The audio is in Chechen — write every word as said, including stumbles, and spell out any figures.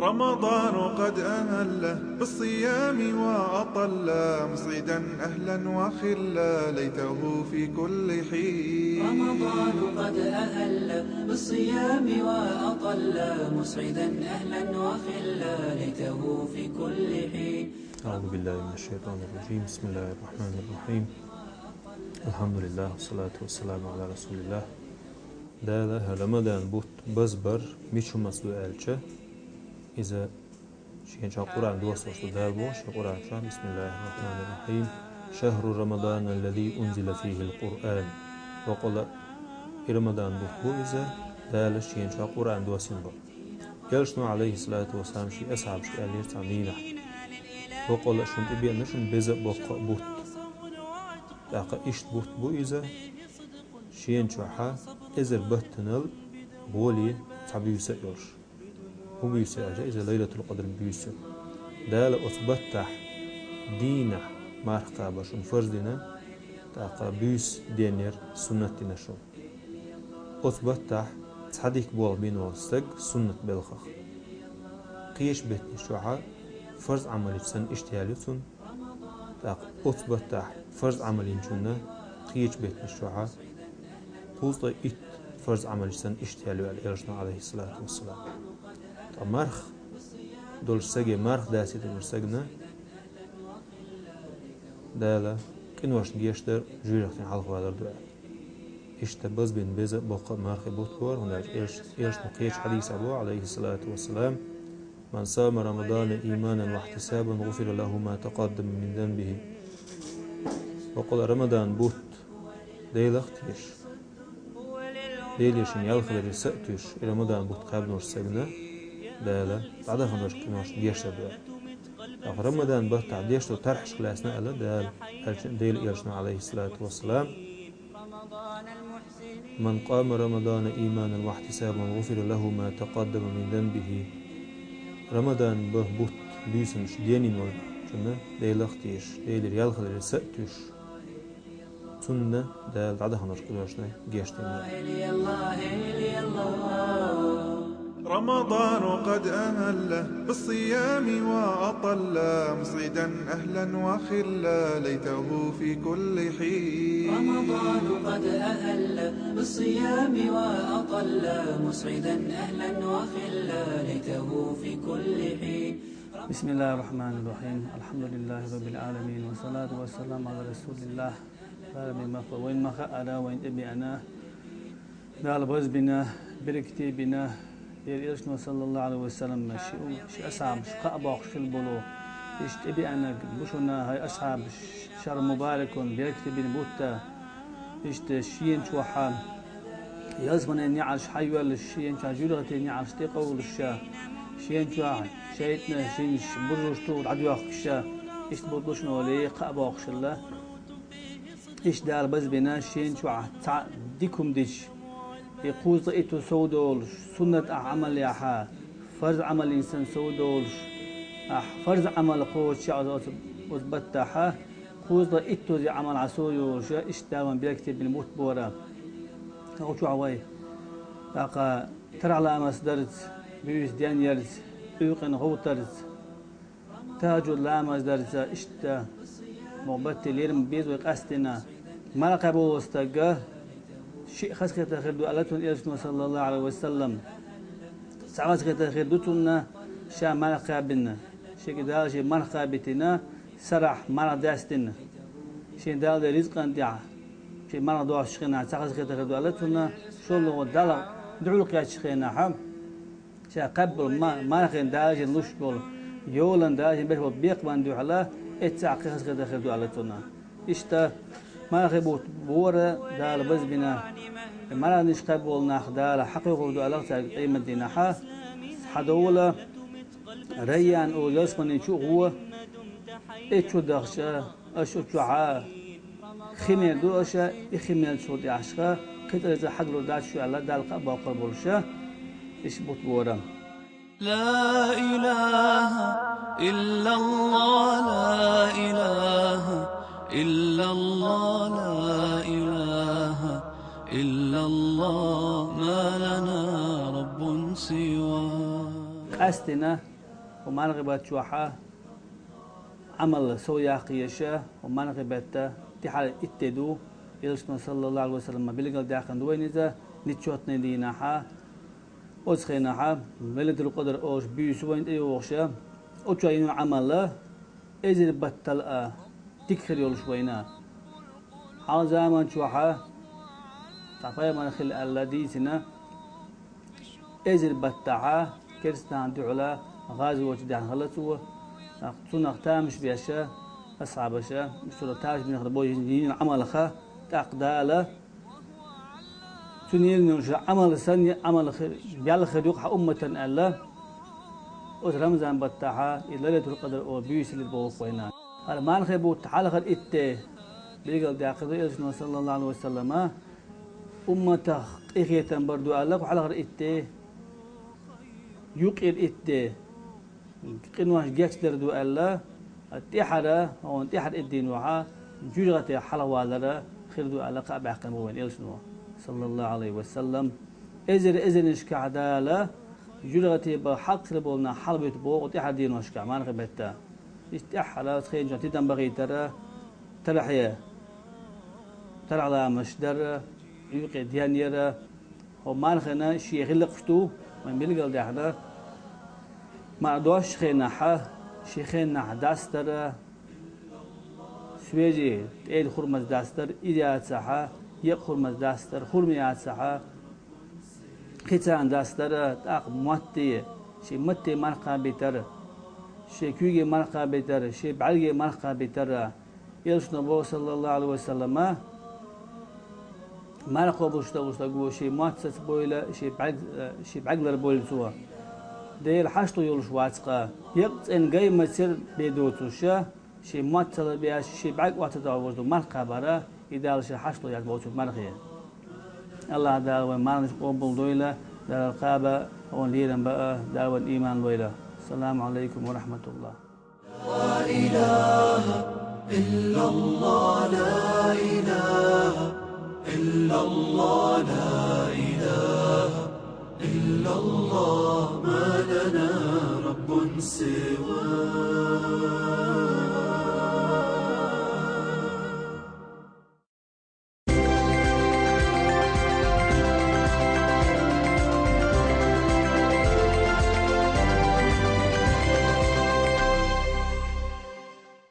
رمضان قد أهل بالصيام وأطل، مسعدا أهلا وخلا ليته في كل حين. رمضان قد أهل بالصيام وأطل، مسعدا أهلا وخلا ليته في كل حين. أعوذ بالله من الشيطان الرجيم. بسم الله الرحمن الرحيم. الحمد لله والصلاة والسلام على رسول الله. Дала Рамадан бутт базбар мича хӀамаца ду аьлча, иза шен чохь Къуръан доссалуш ду. Дала боху шен Къуръан чохь: بسم الله الرحمن الرحيم. شهر رمضان الذي أنزل فيه القرآن. Бакъала и Рамадан бутт бу иза, Дала шен чохь Къуръан доссийна бу. Элчано, Ӏалайхиссалату вассалам, шен асхьабашка аьллера цхьана дийнахь: бакъала шуна тӀебеана шуна беза а боккха а бутт. ТӀаккха иштта бутт бу иза, шен чохь эзар баттанал более цхьа буьйса а йолуш. ХӀун буьйса аьлча, иза Лайлатул-Къадр буьйса. Дала оцу баттахь дийнахь марха кхаба шуна фарз дина, тӀаккха буьйса денъяр суннат дина шуна. Оцу баттахь цхьа дика болх бина волу стаг суннат белхах. Кхечу беттанаш чохь фарз Ӏамалш санна иштта яьлла ю цунна, тӀаккха оцу баттахь фарз Ӏамал йинчунна кхечу беттанаш чохь кхузткъе итт фарз Ӏамалш санна иштта яьлла ю аьлла Элчано, Ӏалайхиссалату вассалам. Ткъа марха долуш стаге, марха дастийна долуш стагана Дала къиношна гечдар, жуьйрах дина хьалхавалар ду аьлла. Иштта базбина беза а боккха а мархи бутт бу хӀара, хӀунда аьлча Элчано кхечу хьадисехь боху, Ӏалайхиссалату вассалам: من صام رمضان إيمانا واحتسابا غفر له ما تقدم من ذنبه. Бакъала Рамадан бутт Делах а тешаш, Деле шен ял хиларе са а туьйсуш, и Рамадан бутт кхаьбнарш стагана Дала дӀадаханарш къиношна гечдар ду аьлла. ТӀаккха Рамадан баттахь деш долу тархьашка лаьцна аьлла Дала, аьлча Делан Элчано, Ӏалайхиссалату вассалам: من قام رمضان إيمانا واحتسابا غفر له ما تقدم من ذنبه. Рамадан бутт буьйсанаш денйина волчунна Делах а тешаш, Делера ял хиларе са а туьйсуш, цунна Дала дӀадаханарш къиношна гечдина. رمضان قد أهل بالصيام وأطل، مسعدا أهلا وخلا ليته في كل حين. رمضان قد أهل بالصيام وأطل، مسعدا أهلا وخلا ليته في كل حين. بسم الله الرحمن الرحيم. الحمد لله رب العالمين، والصلاة والسلام على رسول الله. Дала вайн ма хаъара, вайна тӀебеана, Дала базбина, беркате бина, Делан Элчано, саллаллаху Ӏалайхи ва саллам, ши, ши асхьабаш кхаъ боккхуш хилла болу, иштта тӀебеанарг бу шуна, хӀай асхьабаш, шахьрун мубаракун, беркате бина бутт. Иштта шена чохь ялсаманин неӀарш хьайоьллуш, шена чохь жуьргӀатийн неӀарш тӀекъовлуш, шена чохь шайтӀанаш, жинаш, буржалш тухур дӀадоьхкуш, иштта бутт бу шуна олий, кхаъ боккхуш хилла. Иштта Дала базбина шена чохь цхьа дика хӀума дича, и кхузткъе итт сов долуш, суннат ахь Ӏамал яхьа, фарз Ӏамал йина санна сов долуш, ахь фарз Ӏамал кхочушъян оцу, оцу баттахь, кхузткъе итт зе Ӏамал хьан сов йолуш, иштта Дала вайна беркате бина бутт бу хӀара. Оцу чохь вай, тӀаккха, тарахь ламаз дарца, буьйса денъярца, Ӏуьйкъана гӀовттарца, тахӀажжуд ламаз дарца, иштта, мукъа батте лерам беза вай къастина. Марха кхаьбна волу стаг шиъ хазахетар хир ду аьлла цунна Элчано, саллаллаху Ӏалайхи ва саллам. Цхьа хазахетар хир ду цунна, ша марха кхаьбина. Шега Дала шен марха кхаьбитина, сарахь марха даьстина. Шен Дала ден ризкъан тӀехь, шен марха достучу хенахь цхьа хазахетар хир ду аьлла цунна, шолгӀа Далла дуьхьал кхеттачу хенахь, ша кхаьбна болу ма-, мархийн Дала шена луш болу, йолан Дала шена беш болу бекхаман дуьхьала, эццахь кхин хазахетар хир ду аьлла цунна. Иштта, мархийн бутт бу хӀара Дала базбина, марханаш кхаьбна болу нах Дала хьакхойкхур ду аьлла цаьрга къематдийнахь, хьадовла, Райян олу ялсаманин чу а гӀо, и чу дахча, аша оцу чохь хи мер ду аша, и хи мел чу тӀехьашха, кхин цӀарца хьагало дац шу аьлла, Далла кхаъ боккхур болуша, иштта бутт бу хӀара. لا إله إلا الله، لا إله إلا الله، لا إله إلا الله، ما لنا رب سواه. Къаьстина Мархий бетта чухь Ӏамал сов яккха езаш, мархий бетта тӀехьара итт де ду, Элчано саллаллаху Ӏалайхи ва саллама билгалдаьккхина ду вайна иза, нечётный дийнахьа, оцу хенахьа, Лайлатул-Къадр олуш буьйса вайна тӀейогӀуш, оцу чохь йина Ӏамал эзар баттал а дика хир йолуш вайна. Хьалха заман чохьа, цхьа пайхамар хилла аьлла дийцина, эзар баттахьа керстанашна дуьхьала гӀазот даьхна хилла цо, цунах тамаш беш, асхьабаша, цунах тамаш бинарш бу йина Ӏамалха, тӀаккха Дала цу ненан ша Ӏамал санна, Ӏамал хир, ял хир ю-кх хьан умматан аьлла, оцу Рамзан баттахьа и Лайлатул-Къадр олу буьйса лир боху вайна. ХӀара мархий бутт хьалхара итт де билгалдаьккхина ду Элчано саллаллаху Ӏалайхи ва саллама, умматах къинхетам бар ду аьлла, кху хьалхара итт де, юккъера итт де, къинош гечдар ду аьлла, тӀаьхьара, хӀокхунна тӀаьхьара итт дийнахьа, жуьжахатех хьалхавалар хир ду аьлла, кхаъ баьккхина бу вайна Элчано, саллаллаху Ӏалайхи ва саллам. Эзар-эзарнашкахь Дала жуьжахатех бан хьакъ хир болу нах хьалабуьту боху тӀаьхьара дийнашкахь, мархий бетта. Иштта тӀаьххьара, хенчохь тидам бахийтара, тархье, тархьаламаш дара, юккъе денъяра, хӀокху мархина шен хиллакхаш ду, вайн билгалдаьхна, маьӀдош хенахьа, шен хенахь дастара, свежий, тӀеда хурмаз дастара, иза яцахьа, екъа хурмаз дастара, хурма яцахьа, кхин царна дастара, тӀаккха мотте, шен матте марха кхаба битара, шен куьйге марха кхаба битара, шен бӀаьрге марха кхаба битара, Элчано боху, саллаллаху Ӏалайхи ва саллама, марха кхобуш долу стаг ву, шен мотт саца бойла, шен бӀаьрг-, э, шен бӀаьрг лар бойла цо. Делан хьашталгӀа йолуш вац-кха, екъа цӀена гай мацара бен доцуша, шен мотт ца ларбеш, шен бӀаьрг охьа ца догӀуш ду марха кхабара, и Дала шен хьашталгӀа яц боху цуьнан мархе. АллахӀ Дала вайн марханаш къобал дойла, Дала кхаба, вайн лерам баа, Дала вайн иман лойла. Ассаламу Ӏалайкум ва рахьматуллахӀ. لا إله إلا الله، لا إله إلا الله، لا إله إلا الله، ما لنا رب سواه.